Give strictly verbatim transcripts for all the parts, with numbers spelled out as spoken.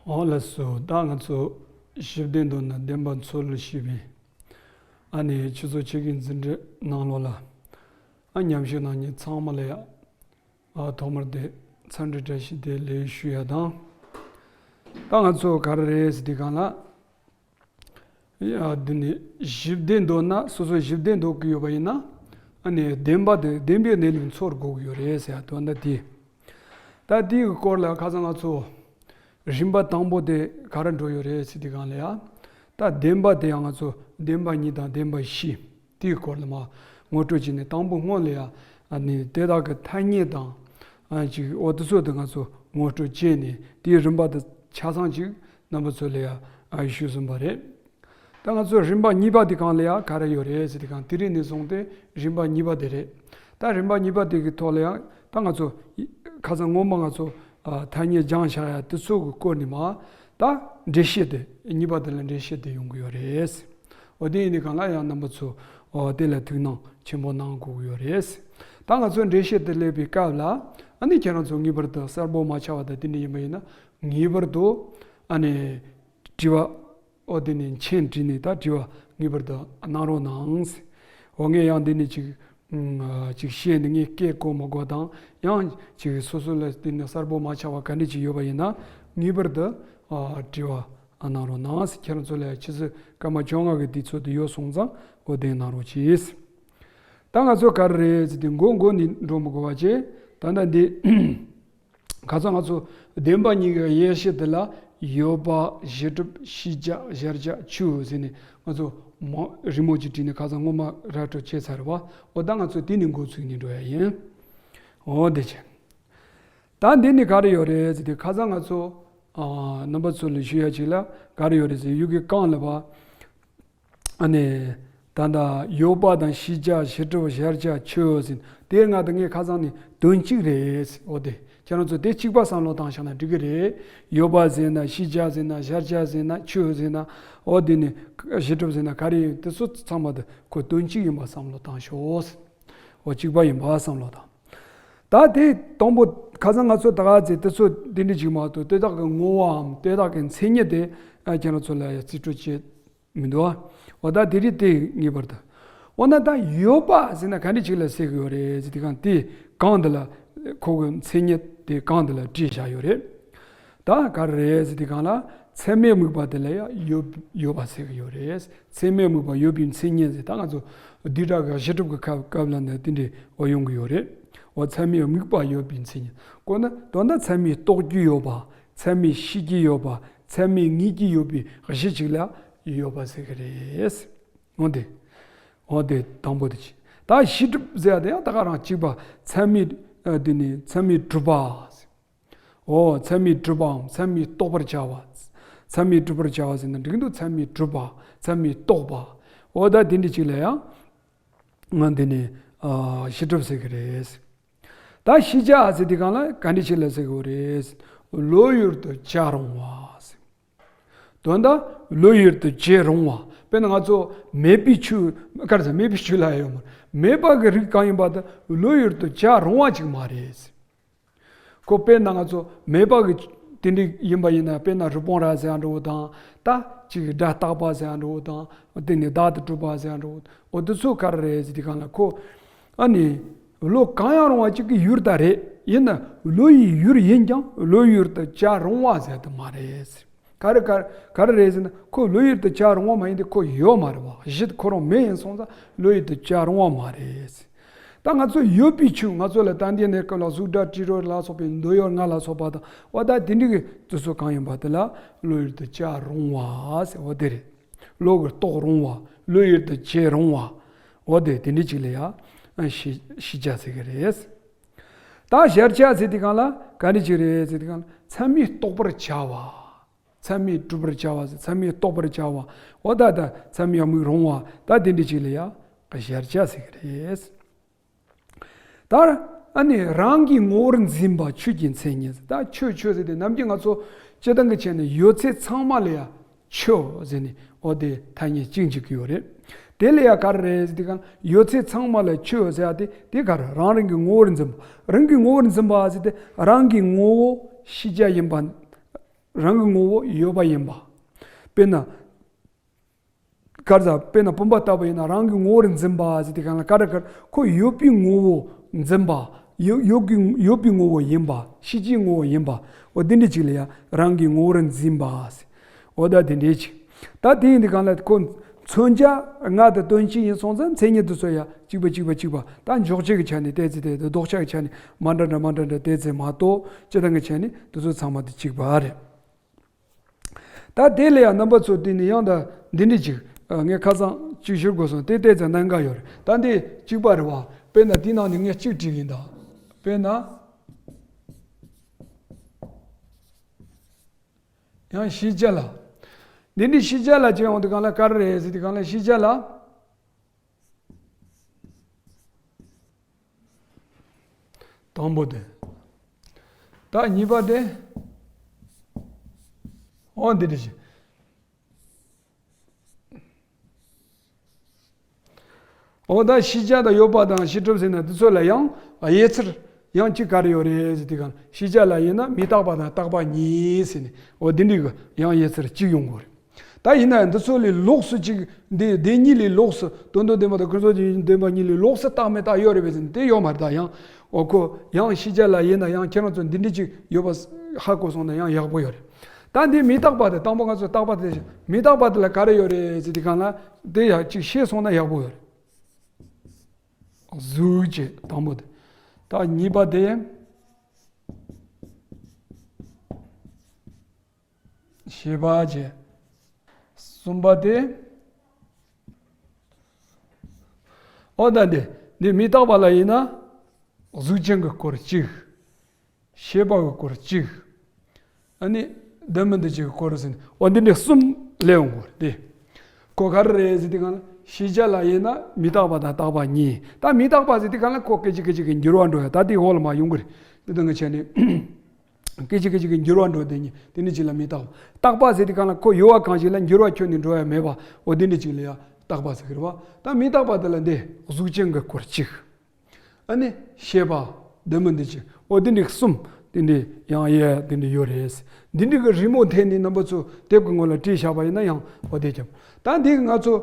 འོ་ལགས་སོ། ད་ང་ཚོ་བཞི་བདེ་མདོ་ནས་བདེན་པ་མཚོ་ལ་ཞེས་པའི་ཨ་ནི་ཆུ་ཚོད་ཕྱེད་ཀའི་འཛིན་གྲྭའི་ནང་ལོགས་ལ་ཨ་མཉམ་ཞུགས་གནང་མཁན་ཚང་མ་ལ་ཡ་ཨ་ཐོག་མར་དེ་འཚམས་འདྲི་བཀྲ་ཤིས་བདེ་ལེགས་ཞུ་ཡ་དང་། ད་ང་ཚོ་ག་རེ་རེད་ཟེར་དུས་སྒང་ལ། ཡ་འདི་ནི་བཞི་བདེ་མདོ་ན་སོ་སོ་བཞི་བདེ་མདོ་གི་ཡོད་པ་ཡིན་ན། ཨ་ནི་བདེན་པ་དེ་བདེན་པའི་གནས་ལུགས་མཚོར་དགོས་ཀྱི་ཡོད་རེད་ཟེར་ཡ་དོན་དག་དེ། ད་དེའི་སྐོར་ལ་ཁ་སང་ང་ཚོ་རིམ་པ་དང་པོ་དེ་ག་རེ་འགྲོ་ཡོད་རེད་ཟེར་དུས་སྒང་ལ་ཡ། ད་བདེན་པ་དེ་ཡང་ང་ཚོ་བདེན་པ་གཉིས་དང་བདེན་པ་བཞི་དེའི་སྐོར་ལ་མར་ངོ་སྤྲོད་བྱས་ནས། དང་པོ་སྔོན་ལ་ཡ་ཨ་ནི་དེ་དག་གི་ཐ་སྙད་དང་ཨ་ཅིག་འོ་དེ་ཚོ་དེ་ང་ཚོ་ངོ་སྤྲོད་བྱས་ནས། དེའི་རིམ་པ་དེ་ཆ་ཚང་ཅིག་རྣམ་པ་ཚོ་ལ་ཡ་ཨ་ཞུས་ཟིན་པ་རེད། ད་ང་ཚོ་རིམ་པ་གཉིས་པ་དེ་སྒང་ལ་ཡ་ག་རེ་ཡོད་རེད་ཟེར་དུས་སྒང་། དེ་རིང་ནས་བཟུང་སྟེ་རིམ་པ་གཉིས་པ་དེ་རེད། ད་རིམ་པ་གཉིས་པ་དེ་གི་ཐོག་ལ་ཡ་ད་ང་ཚོ་ཁ་སང་སྔོན་མ་ང་ཚོ་ཨ་ཐ་སྙད་སྦྱངས་བཞག་ཡ་དེ་ཚོ་གི་སྐོར་ནས་མར་ད་འགྲེལ་བཤད་དེ་གཉིས་པ་དེ་ལ་འགྲེལ་བཤད་དེ་ཡོང་གི་ཡོད་རེད། འོ་དེ་ཡིན་དུས་སྒང་ལ་ཡང་རྣམ་པ་ཚོ་འོ་དེ་ལ་ཐུགས་སྣང་ཆེན་པོ་གནང་དགོས་ཀྱི་ཡོད་རེད། ད་ང་ཚོ་འགྲེལ་བཤད་དེ་སླེབས་པའི་སྐབས་ལ་ཨ་ནི་ཁྱེད་རང་ཚོ་ངེས་པར་དུ་གསལ་པོ་མ་ཆགས་པ་དང་དེ་འདྲ་ཡིན་པ་ཡིན་ན། ངེས་པར་དུ་ཨ་ནི་དྲི་བ། འོ་དེ་ནས་མཆན་བྲིས་ནས་ད་དྲི་བ་ངེས་པར་དུ་གནང་རོགས་གནང་། འོ་ངས་ཡང་འདི་ནས་ཅིག་ཨ་ཅིག་བཤད་ནས་ངས་སྐད་གོ་མི་གོ་དང་། ཡང་ཅིག་སོ་སོ་ལ་དེ་ནས་གསལ་པོ་མ་ཆགས་པ་ག་འདྲ་ཅིག་ཡོད་པ་ཡིན་ན། ངེས་པར་དུ་ཨ་དྲི་བ་ཨ་གནང་རོགས་གནང་། ཁྱེད་རང་ཚོ་ལ་ཆུ་ཚོད་སྐར་མ་བཅོ་ལྔ་གི་དུས་ཚོད་དེ་ཡོད་སོང་ཙང་འོ་དེ་གནང་རོགས་གྱིས། ད་ང་ཚོ་ག་རེ་རེད་ཟེར་དུས་མགོ་མགོ་ནས་འགྲོ་མི་དགོས་པ་བྱས། ད་ལྟ་འདི་ཁ་སང་ང་ཚོ་བདེན་པ་གཉིས་ཀྱི་དབྱེ་གཞི་དེ་ལ་ཡོད་པ། གཞི་གྲུབ། ཤེས་བྱ། གཞལ་བྱ། ཆོས་ཟེར་ནས་ང་ཚོ་མ་རི་མོ་ཅིག་བྲིས་ནས་ཁ་སང་སྔོན་མ་ར་སྤྲོད་བྱས་ཚར་བ། འོ་ད་ང་ཚོ་དེ་ནས་འགོ་ཚུགས་ནས་འགྲོ་ཡ་ཡིན། འོ་དེ་བྱས། ད་འདི་ནས་ག་རེ་ཡོད་རེད་ཟེར་དུས་ཁ་སང་ང་ཚོ་ཨ་རྣམ་པ་ཚོ་ལ་ཞུ་ཡ་ཅིག་ལ་ག་རེ་ཡོད་རེད་ཟེར། ཡུལ་གྱི་རྐང་ལ་བ། ཨ་ནི་ད་ལྟ་ཡོད་པ་དང་ཤེས་བྱ། གཞི་གྲུབ། གཞལ་བྱ། ཆོས་ཟེར། དེ་ལྔ་དེ་ངས་ཁ་སང་ནས་དོན་གཅིག་རེད། འོ་དེ་ཁྱེད་རང་ཚོ་དེ་གཅིག་པ་བསམ་བློ་བཏང་བཞག་ན་འགྲིག་གི་རེད། ཡོད་པ་ཟེར་ན། ཤེས་བྱ་ཟེར་ན། གཞལ་བྱ་ཟེར་ན། ཆོས་ཟེར་ན། འོ་དེ་ནི་གཞི་གྲུབ་ཟེར་ན་ག་རེ་ཡིན། དེ་ཚོ་ཚང་མ་དེ་ཁོ་དོན་གཅིག་ཡིན་པ་བསམ་བློ་བཏང་ཤོག། འོ་གཅིག་པ་ཡིན་པ་བསམ་བློ་བཏང་། ད་དེ་དང་པོ་ཁ་སང་ང་ཚོ་ད་ག་ཚེ་དེ་ཚོ་དེ་འདྲ་ཅིག་མ་གཏོགས་དེ་དག་གི་ངོ་བོའམ་དེ་དག་གི་མཚན་ཉིད་དེ་ཨ་ཁྱེད་རང་ཚོ་ལ་རྩིས་སྤྲོད་བྱེད། མི་འདུག་ཨ། འོ་ད་དེ་རིགས་དེ་ངེས་པར་དུ། འོ་ན་ད་ཡོད་པ་ཟེར་ན་ག་འདྲ་ཅིག་ལ་ཟེར་གི་ཡོད་རེད་ཟེར་དུས་སྒང་། དེ་གང་དེ་ལ་ཁོ་གི་མཚན་ཉིད་དེ་གང་དེ་ལ་བྲིས་བཞག་ཡོད་རེད། ད་ག་རེ་རེད་ཟེར་དུས་སྒང་ལ་ཚད་མས་དམིགས་པ་དེ་ལ་ཡང་ཡོད་ཡོད་པ་ཟེར་གི་ཡོད་རེད། ཚད་མས་དམིགས་པ་ཡོད་པའི་མཚན་ཉིད་ཟེར། ད་ང་ཚོ་བསྡུས་གྲྭ་གི་གཞི་གྲུབ་ཀྱི་སྐབས་སྐབས་ལ་ནི་དེ་འདྲའི་འོ་ཡོང་གི་ཡོད་རེད། འོ་ཚད་མས་དམིགས་པ་ཡོད་པའི་མཚན་ཉིད། ཁོ་ན་དོན་དག་ཚད་མས་རྟོགས་རྒྱུ་ཡོད་པ། ཚད་མས་ཤེས་རྒྱུ་ཡོད་པ། ཚད་མས་ངེས་ཀྱི་ཡོད་པའི་གཞི་ཅིག་ལ་ཡོད་པ་ཟེར་གི་རེད། འོ་དེ། འོ་དེ་དང་པོ་དེ་ཅིག། ད་གཞི་གྲུབ་ཟེར་ཡ་དེ་ཡང་ད་ག་རང་གཅིག་པ། ཚད་མས་ཨ་དེ་ནི་ཚད་མས་གྲུབ་པ། འོ་ཚད་མས་གྲུབ་པའམ་ཚད་མས་རྟོགས་པར་བྱ་བ། ཚད་མས་གྲུབ་པར་བྱ་བ་ཟེར་ན་འགྲིག་འདུག། ཚད་མས་གྲུབ་པ། ཚད་མས་རྟོགས་པ། འོ་ད་དེ་འདྲ་ཅིག་ལ་ཡང་ང་འདི་ནི་ཨ་གཞི་གྲུབ་ཟེར་གི་རེད། ད་ཤེས་བྱ་ཟེར་དུས་སྒང་ལ་ག་འདྲ་ཅིག་ལ་ཟེར་གི་རེད། བློ་ཡུལ་དུ་བྱ་རུང་བ་ཟེར། དོན་དག་བློ་ཡུལ་དུ་བྱེད་རུང་བ། དཔེར་ན་ང་ཚོ་མེད་པའི་ཆོས། ག་རེ་ཟེར། མེད་པའི་ཆོས་ལ་ཡོད་མ་རེད། མེད་པ་གི་རིགས་གང་ཡིན་པ་དེ་བློ་ཡུལ་དུ་བྱ་རུང་བ་ཅིག་མ་རེད། ཁོ་དཔེར་ན་ང་ཚོ་མེད་པ་གི་དེ་འདྲ་ཡིན་པ་ཡིན་ན། དཔེར་ན་རི་བོང་རྭ་ཟེར་ཡ་འདྲ་བོ་དང་། ད་ཅིག་སྒྲ་རྟག་པ་ཟེར་ཡ་འདྲ་བོ་དང་། དེ་ནས་བདག་ཏུ་གྲུབ་པ་ཟེར་ཡ་འདྲ་བོ། འོ་དེ་ཚོ་ག་རེ་རེད་ཟེར་དུས་སྒང་ལ། ཁོ་ཨ་ནི་བློ་གང་ཡང་རུང་བ་ཅིག་གི་ཡུལ་ད་རེད། ཡིན་ན་བློ་ཡི་ཡུལ་ཡིན་ཀྱང་བློ་ཡུལ་དུ་བྱ་རུང་བ་ཟེར་དུ་མ་རེད། ག་རེ་ག་ག་རེ་རེད་ཟེར་ན། ཁོ་བློ་ཡུལ་དུ་བྱ་རུང་བ་མ་ཡིན་ཏེ་ཁོ་ཡོད་མ་རེད་བ། གཞི་ཁོ་རང་མེད་ཡིན་སོང་ཙང་བློ་ཡུལ་དུ་བྱ་རུང་བ་མ་རེད། ད་ང་ཚོ་ཡོད་པའི་ཆོས། ང་ཚོ་ལ་ད་ལྟའི་གནས་སྐབས་ལ་གཟུགས་སྒྲ་དྲི་རོ་ལ་སོགས་པའི་འདོད་ཡོན་ལྔ་ལ་སོགས་པ་དང་། འོ་ད་དེ་འདྲ་གི་དེ་ཚོ་གང་ཡིན་པ་དེ་ལ་བློ་ཡུལ་དུ་བྱ་རུང་བ་ཟེར། འོ་དེ་རེད། བློ་གིས་རྟོགས་རུང་བ། བློ་ཡུལ་དུ་བྱེད་རུང་བ། འོ་དེ་དེ་འདྲ་ཅིག་ལ་ཡ་ཤེས་ཤེས་བྱ་ཟེར་གི་རེད། ད་གཞལ་བྱ་ཟེར་དུས་སྒང་ལ་ག་འདྲ་ཅིག་རེད་ཟེར་དུས་སྒང་ལ། ཚད་མས་རྟོགས་པར་བྱ་བ། ཚད་མས་གྲུབ་པར་བྱ་བ་ཟེར། ཚད་མས་རྟོགས་པར་བྱ་བ། འོ་ད་ད་ཚད་མས་དམིགས་རུང་བ། ད་དེ་འདྲ་ཅིག་ལ་ཡ་གཞལ་བྱ་ཟེར་གི་རེད། ད་ཨ་ནི་རང་གི་ངོ་བོར་འཛིན་པ་ཆོས་ཀྱི་མཚན་ཉིད། ད་ཆོས་ཆོས་ཟེར་དེ་ནམ་རྒྱུན་ང་ཚོ་སྤྱིར་བཏང་གི་ཆ་ནས་ཡོད་ཚད་ཚང་མ་ལ་ཡ་ཆོས་ཟེར་ནས་འོ་དེ་ཐ་སྙད་གཅིག་འཇུག་གི་ཡོད་རེད། དེ་ལ་ཡ་ག་རེ་རེད་ཟེར་དུས་སྒང་། ཡོད་ཚད་ཚང་མ་ལ་ཆོས་ཟེར་ཡ་དེ་དེ་ག་རེ། རང་རང་གི་ངོ་བོར་འཛིན་པ། རང་གི་ངོ་བོར་འཛིན་པ་ཟེར་དེ་རང་གི་ངོ་བོ་ཤེས་བྱ་ཡིན་པ། རང་གི་ངོ་བོ་ཡོད་པ་ཡིན་པ། དཔེར་ན། ག་རེ་ཟ། དཔེར་ན་བུམ་པ་ལྟ་བུ་ཡིན་ན་རང་གི་ངོ་བོར་འཛིན་པ་ཟེར་དུས་སྒང་ལ་ག་རེ་ག་རེ། ཁོ་ཡོད་པའི་ངོ་བོ་འཛིན་པ། ཡོད་ཡོད་ཀྱི་ཡོད་པའི་ངོ་བོ་ཡིན་པ། ཤེས་བྱའི་ངོ་བོ་ཡིན་པ། འོ་དེ་འདྲ་ཅིག་ལ་ཡང་རང་གི་ངོ་བོར་འཛིན་པ་ཟེར། འོ་ད་དེ་འདྲ་ཅིག་ད་དེ་ཡིན་དུས་སྒང་ལ་ཁོ་མཚོན་བྱ་ལྔ་དང་དོན་སྤྱི་ཡིན་སོང་ཙང་མཚན་ཉིད་དེ་ཚོ་ཡང་གཅིག་པ་གཅིག་པ་གཅིག་པ། ད་འཇོག་བྱེད་ཀྱི་ཆ་ནས་བལྟས་ཚེ་བལྟས་ཚེ། ལྡོག་ཆ་གི་ཆ་ནས་མ་འདྲ་འདྲ་མ་འདྲ་འདྲ་བལྟས་ཚེ་མ་གཏོགས་སྤྱིར་བཏང་གི་ཆ་ནས་དེ་ཚོ་ཚང་མ་དེ་གཅིག་པ་རེད། ད་དེ་ལ་ཡང་རྣམ་པ་ཚོ་དེ་ནི་ཡང་ད་འདི་འདྲ་ཅིག་ངས་ཁ་སང་གཅིག་ཞུ་དགོས་སོང་། དེ་བལྟས་ཚེ་གནད་འགག་ཡོད་རེད། ད་འདི་གཅིག་པ་རེད་བ། དཔེར་ན་དེའི་ནང་ནས་ངས་གཅིག་བྲིས་ཡིན་ད། དཔེར་ན། ཡང་ཤེས་བྱ་ལ། འདི་འདྲའི་ཤེས་བྱ་ལ་བྱས་ཡོང་དུས་སྒང་ལ་ག་རེ་རེད་ཟེར་དུས་སྒང་ལ་ཤེས་བྱ་ལ། དང་པོ་དེ། ད་གཉིས་པ་དེ། འོ་འདི་འདྲ་ཞིག་འོ་ད་ཤེས་བྱ་དང་ཡོད་པ་དང་ཤེས་གྲུབ་ཟེར་ན་དེ་ཚོ་ལ་ཡང་དབྱེ་ཚུལ་ཡང་གཅིག་ག་རེ་ཡོད་རེད་ཟེར་དུས་སྒང་ཤེས་བྱ་ལ་དབྱེ་ན་མི་རྟག་པ་དང་རྟག་པ་གཉིས་ཟེར་ནས། འོ་འདི་འདྲའི་གི་ཡང་དབྱེ་ཚུལ་གཅིག་ཡོང་གི་རེད། ད་ཡིན་ན་ཡང་འདི་ཚོ་ལས་ལོགས་སུ་གཅིག་འདི་འདི་གཉིས་ལས་ལོགས་སུ། དོན་དམ་བདེན་པ་དང་ཀུན་རྫོབ་བདེན་པ་གཉིས་ལས་ལོགས་སུ་རྟག་མི་རྟག་ཡོད་རེད་པས་ཟེར་ན་དེ་ཡོད་མ་རེད། ད་ཡང་འོ་ཁོ་ཡང་ཤེས་བྱ་ལ་དབྱེ་ན་ཡང་ཁྱེད་རང་ཚོ་འདི་འདྲའི་གཅིག་ཡོད་པ་ཧ་གོ་སོང་ན་ཡང་ཡག་པོ་ཡོད་རེད། ད་འདི་མི་རྟག་པ་དེ། དང་པོ་ང་ཚོ་རྟག་པ་དེ། མི་རྟག་པ་དེ་ལ་ག་རེ་ཡོད་རེད་ཟེར་དུས་སྒང་ལ་དེ་ཡང་གཅིག་ཤེས་སོང་ན་ཡག་པོ་ཡོད་རེད། གཟུགས་ཅན་དང་པོ་དེ། ད་གཉིས་པ་དེ། ཤེས་པ་བྱས། གསུམ་པ་དེ། འོ་ད་འདི་འདི་མི་རྟག་པ་ལ་དབྱེ་ན་གཟུགས་ཅན་གྱི་སྐོར་གཅིག་ཤེས་པ་གི་སྐོར་གཅིག་ཨ་ནི་འདི་མིན་འདི་བྱེད་ཀྱི་སྐོར་ཟེར་ནས། འོ་འདི་འདྲ་གསུམ་ལས་འོང་གི་རེད་དེ། ཁོ་ག་རེ་རེད་ཟེར་དུས་སྒང་ལ་ཤེས་བྱ་ལ་དབྱེ་ན་མི་རྟག་པ་དང་རྟག་པ་གཉིས། ད་མི་རྟག་པ་ཟེར་དུས་སྒང་ལ་ཁོ་སྐད་ཅིག་སྐད་ཅིག་གིས་འགྱུར་བ་འགྲོ་ཡ། ད་དེ་འོག་ལ་མ་ཡོང་གི་རེད། དེ་དང་གི་ཆ་ནས། སྐད་ཅིག་སྐད་ཅིག་གིས་འགྱུར་བ་འགྲོ་དེ་ཉིད་དེ་འདྲ་ཅིག་ལ་མི་རྟག་པ། རྟག་པ་ཟེར་དུས་སྒང་ལ་ཁོ་ཡོད་པ་གང་ཞིག་ལ་འགྱུར་བ་ཁྱོན་ནས་འགྲོ་ཡ་མེད་པ། འོ་དེ་འདྲ་ཅིག་ལ་ཡང་རྟག་པ་ཟེར་གི་རེད་བ། ད་མི་རྟག་པ་དེ་ལ་འདི་གཟུགས་ཅན་གྱི་སྐོར་གཅིག་ཨ་ནི་ཤེས་པ་འདི་མིན་འདི་བྱེད། འོ་དེ་འདྲ་གསུམ་དེ་འདྲ་ཡང་དབྱེ་དེ་འདྲ་ཡོད་རེད། འདི་འདྲ་གི་རི་མོ་འཐེན་ནས་རྣམ་པ་ཚོ་དེབ་ཀྱི་ངོས་ལ་བྲིས་བཞག་པ་ཡིན་ན་ཡང་འོ་དེ་ཀྱང་། ད་འདི་ང་ཚོ་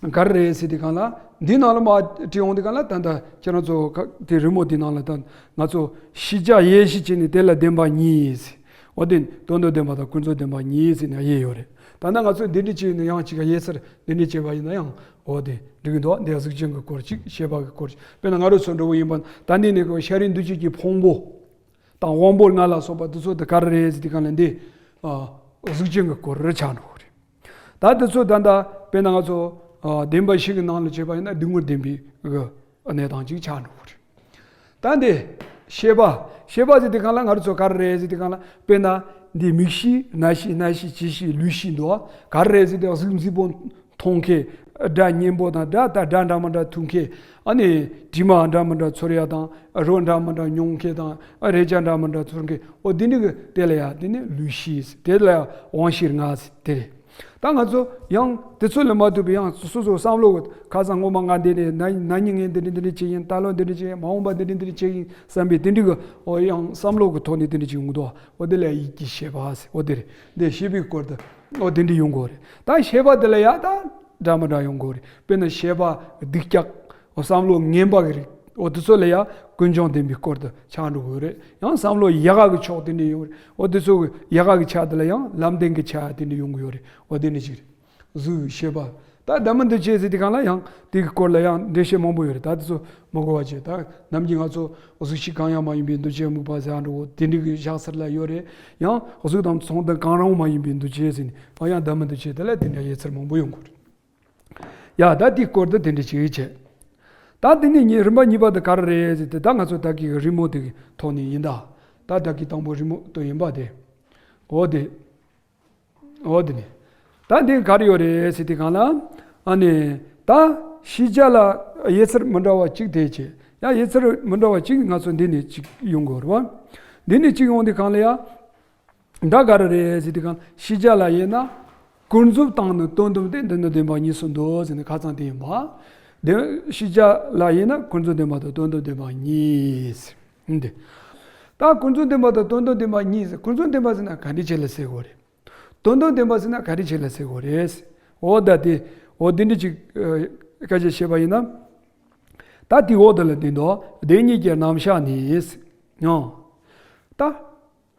ག་རེ་རེད་ཟེར་དུས་སྒང་ལ། འདི་ནང་ལ་མར་བྲིས་ཡོང་དུས་སྒང་ལ་ད་ལྟ་ཁྱེད་རང་ཚོ་ག་དེ་རི་མོ་དེ་ནང་ལ་ད་ང་ཚོ་ཤེས་བྱ་དབྱེ་གཞི་བྱས་ནས་དེ་ལ་བདེན་པ་གཉིས། འོ་དེ་དོན་དམ་བདེན་པ་དང་ཀུན་རྫོབ་བདེན་པ་གཉིས་ཟེར་ནས་དབྱེ་ཡོད་རེད། ད་ནི་ང་ཚོས་འདི་འདྲ་བྱས་ནས་ཡང་གཅིག་དབྱེ་ཚུལ་འདི་འདྲ་བྱས་པ་ཡིན་ན་ཡང་འོ་དེ་འགྲིག་གི་འདུག་འདི་གཟུགས་ཅན་གྱི་སྐོར་གཅིག་ཤེས་པ་གི་སྐོར་གཅིག་དཔེར་ན་ང་རང་ཚོ་འདྲ་བོ་ཡིན་པ་ད་འདི་ནས་གི་ཤ་རུས་འདུ་བྱེད་ཀྱི་ཕུང་པོ་དང་དབང་པོ་ལྔ་ལ་སོགས་པ་དེ་ཚོ་དེ་ག་རེ་རེད་ཟེར་དུས་སྒང་ལ་འདི་ཨ་གཟུགས་ཅན་གྱི་སྐོར་རེ་ཆགས་འགྲོ་གི་རེད། ད་དེ་ཚོ་ད་ལྟ་དཔེར་ན་ང་ཚོ་ཨ་བདེན་པ་བཞི་གི་ནང་ལ་བྱས་པ་ཡིན་ན་སྡུག་བསྔལ་བདེན་པའི་གི་གནས་སྟངས་ཅིག་ཆགས་འགྲོ་གི་རེད། ད་འདི་ཤེས་པ། ཤེས་པ་ཟེར་དུས་སྒང་ལ་ང་རང་ཚོ་ག་རེ་རེད་ཟེར་དུས་སྒང་ལ། དཔེར་ན་འདི་མིག་ཤེས། རྣ་ཤེས། སྣ་ཤེས། ལྕེ་ཤེས། ལུས་ཤེས་འདུག་ག་རེ་རེད་ཟེར་དུས་གཟུགས་མཛེས་པོ་མཐོང་མཁན། སྒྲ་སྙན་པོ་དང་སྒྲ་ད་སྒྲ་འདྲ་མི་འདྲ་ཐོས་མཁན། ཨ་ནི་དྲི་མ་འདྲ་མི་འདྲ་ཚོར་ཡ་དང་རོ་འདྲ་མི་འདྲ་མྱོང་མཁན་དང་རེག་བྱ་འདྲ་མི་འདྲ་ཚོར་མཁན། འོ་འདི་འདྲ་གི་དེ་ལ་ཡ་དེ་ནི་ལུས་ཤེས། དེ་ལ་ཡ་དབང་ཤེས་ལྔ་ཟེར་དེ་རེད། ད་ང་ཚོ་ཡང་དེ་ཚོ་ལས་མ་ཐུབ་པའི་ཡང་སོ་སོ་བསམ་བློ་གི་ཁ་སང་སྔོན་མ་ང་འདི་ནས་ན་ན་ནིང་ངས་འདི་འདྲ་འདི་འདྲ་བྱས་ཡིན། ད་ལོ་འདི་འདྲ་བྱས་ཡིན། མ་འོངས་པ་འདི་འདྲ་འདི་འདྲ་བྱས་ཡིན་བསམ་པའི་དེ་འདྲ་གི་འོ་ཡང་བསམ་བློ་གི་ཐོག་ནས་དེ་འདྲ་ཅིག་ཡོང་གི་འདུག་འོ་དེ་ལ་ཡིད་ཀྱི་ཤེས་པ་ཟེར། འོ་དེ་རེད། འདི་ཤེས་པའི་སྐོར་དུ་འོ་དེ་འདྲ་ཡོང་གི་རེད། ད་ཤེས་པ་དེ་ལ་ཡ་ད་འདྲ་མི་འདྲ་ཡོང་གི་རེད། དཔེར་ན་ཤེས་པ་སྡུག་ཅག་འོ་བསམ་བློ་ངན་པ་གི་རིགས། འོ་དེ་ཚོ་ལ་ཡ་ཀུན་འབྱུང་བདེན་པའི་སྐོར་དུ་ཆགས་འགྲོ་གི་རེད། ཡང་བསམ་བློ་ཡག་ག་གི་ཕྱོགས་དེ་འདྲ་ཡོང་རེད། འོ་དེ་ཚོ་གི་ཡག་ག་གི་ཆ་དེ་ལ་ཡང་ལམ་བདེན་གྱི་ཆ་དེ་འདྲ་ཡོང་གི་ཡོད་རེད། འོ་དེ་འདྲ་ཅིག་རེད། གཟུགས་ཤེས་པ། ད་ལྡན་མིན་འདུ་བྱེད་ཟེར་དུས་སྒང་ལ་ཡང་དེ་གི་སྐོར་ལ་ཡང་འགྲེལ་བཤད་མང་པོ་ཡོད་རེད། ད་དེ་ཚོ་མི་གོ་བ་བྱེད། ད་ནམ་རྒྱུན་ང་ཚོ་གཟུགས་ཤེས་གང་ཡང་མ་ཡིན་པའི་འདུ་བྱེད་དམིགས་པ་ཟེར་འགྲོ་འོ་དེ་འདྲ་གི་བཞག་ཚུལ་ལ་ཡོད་རེད། ཡང་གཟུགས་དང་མཚུངས་ལྡན་གང་རུང་མ་ཡིན་པའི་འདུ་བྱེད་ཟེར་ནས་འོ་ཡང་ལྡན་མིན་འདུ་བྱེད་དེ་ལ་དེ་འདྲ་དབྱེ་ཚུལ་མང་པོ་ཡོང་གི་རེད། ཡ་ད་དེའི་སྐོར་དུ་དེ་འདྲ་ཅིག་བྱས། ད་དེ་ནས་ཉི་རིམ་པ་གཉིས་པ་དེ་ག་རེ་རེད་ཟེར་ཏེ། ད་ང་ཚོ་ད་གི་རི་མོ་དེ་གི་ཐོག་ནས་ཡིན་ད། ད་ད་གི་དང་པོ་རི་མོ་དེ་ཡིན་པ་དེ། འོ་དེ། འོ་དེ་ནི། ད་འདི་ག་རེ་ཡོད་རེད་ཟེར་དུས་སྒང་ལ། ཨ་ནི། ད་ཤེས་བྱ་ལ་དབྱེ་ཚུལ་མི་འདྲ་བ་གཅིག་དེ་བྱས། ཡང་དབྱེ་ཚུལ་མི་འདྲ་བ་གཅིག་ང་ཚོ་འདི་ནས་གཅིག་ཡོང་དགོས་རེད་བ། འདི་ནས་གཅིག་ཡོང་དུས་སྒང་ལ་ཡ། འདྲ་ག་རེ་རེད་ཟེར་དུས་སྒང་ཤེས་བྱ་ལ་དབྱེ་ན་ཀུན་རྫོབ་དང་ནི་དོན་དམ་སྟེ། འདི་ནི་བདེན་པ་གཉིས་སུ་འདུ་ཟེར་ནས་ཁ་སང་དེ་ཡིན་པ། དེ་ཤེས་བྱ་ལ་དབྱེ་ན་ཀུན་རྫོབ་བདེན་པ་དང་དོན་དམ་བདེན་པ་གཉིས། འདི། ད་ཀུན་རྫོབ་བདེན་པ་དང་དོན་དམ་བདེན་པ་གཉིས་ཟེར། ཀུན་རྫོབ་བདེན་པ་ཟེར་ན་ག་འདྲ་ཅིག་ལ་ཟེར་དགོས་རེད། དོན་དམ་བདེན་པ་ཟེར་ན་ག་འདྲ་ཅིག་ལ་ཟེར་དགོས་རེད། འོ་ད་དེ། འོ་དེ་འདྲ་ཅིག་ཨ། སྐད་ཆ་བཤད་པ་ཡིན་ན། ད་དེའི་འོག་དེ་ལ་འདི་འདུག་བདེན་གཉིས་ཀྱི་རྣམ་གཞག་ནི། ཡང་། ད།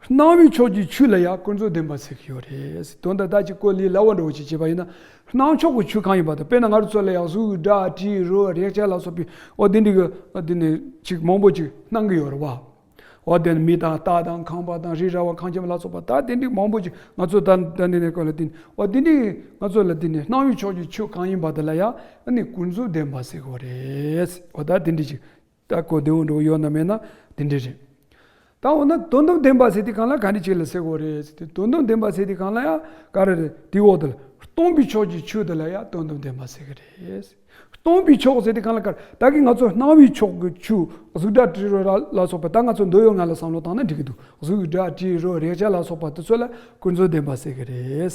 སྣང་བའི་ཕྱོགས་ཀྱི་ཆོས་ལ་ཡང་ཀུན་རྫོབ་བདེན་པ་ཟེར་གྱི་ཡོད་རེད། དོན་དག་ད་ཅིག་གོ་ལས་སླ་བོ་འདྲ་བོ་ཅིག་བྱས་པ་ཡིན་ན། སྣང་ཕྱོགས་ཀྱི་ཆོས་གང་ཡིན་པ་དང་། དཔེར་ན་ང་རང་ཚོ་ལ་ཡང་གཟུགས་སྒྲ་དྲི་རོ་རེག་བྱ་ལ་སོགས་པའི་འོ་དེ་འདྲ་གི་དེ་ནས་ཅིག་མང་པོ་ཅིག་སྣང་གི་ཡོད་རེད་བ། འོ་དེ་ནས་མེ་དང་རྟ་དང་ཁང་པ་དང་རི་ར་བ་ཁང་ཁྱིམ་ལ་སོགས་པ་ད་དེ་འདྲ་མང་པོ་ཅིག་ང་ཚོ་ད་ད་འདི་ནས་གོ་ལ་དེ་འོ་དེ་འདྲ་ང་ཚོ་ལ་དེ་ནས་སྣང་བའི་ཕྱོགས་ཀྱི་ཆོས་གང་ཡིན་པ་དེ་ལ་ཡང་ཨ་ནི་ཀུན་རྫོབ་བདེན་པ་ཟེར་གྱི་ཡོད་རེད། འོ་ད་དེ་འདྲ་ཅིག་ད་གོ་བདེ་བོ་འདྲ་བོ་ཡོད་ན་མེད་ན་དེ་འདྲ་རེད། ད་འོ་ན་དོན་དམ་བདེན་པ་ཟེར་དུས་སྒང་ལ་ག་འདྲ་ཅིག་ལ་ཟེར་དགོས་རེད་ཟེར་དུས། དོན་དམ་བདེན་པ་ཟེར་དུས་སྒང་ལ་ཡང་ག་རེ་རེད། དེའི་འོག་དེ་ལ་སྟོང་པའི་ཕྱོགས་ཀྱི་ཆོས་དེ་ལ་ཡང་དོན་དམ་བདེན་པ་ཟེར་གྱི་རེད། སྟོང་པའི་ཕྱོགས་ཟེར་དུས་སྒང་ལ་ག་རེ། ད་གིན་ང་ཚོ་སྣང་བའི་ཕྱོགས་ཀྱི་ཆོས་གཟུགས་སྒྲ་དྲི་རོ་ལ་སོགས་པ་ད་ང་ཚོ་འདོད་ཡོད་ངེས་ལ་བསམ་བློ་བཏང་ན་འགྲིག་གི་འདུག་གཟུགས་སྒྲ་དྲི་རོ་རེག་བྱ་ལ་སོགས་པ་དེ་ཚོ་ལ་ཀུན་རྫོབ་བདེན་པ་ཟེར་གྱི་རེད།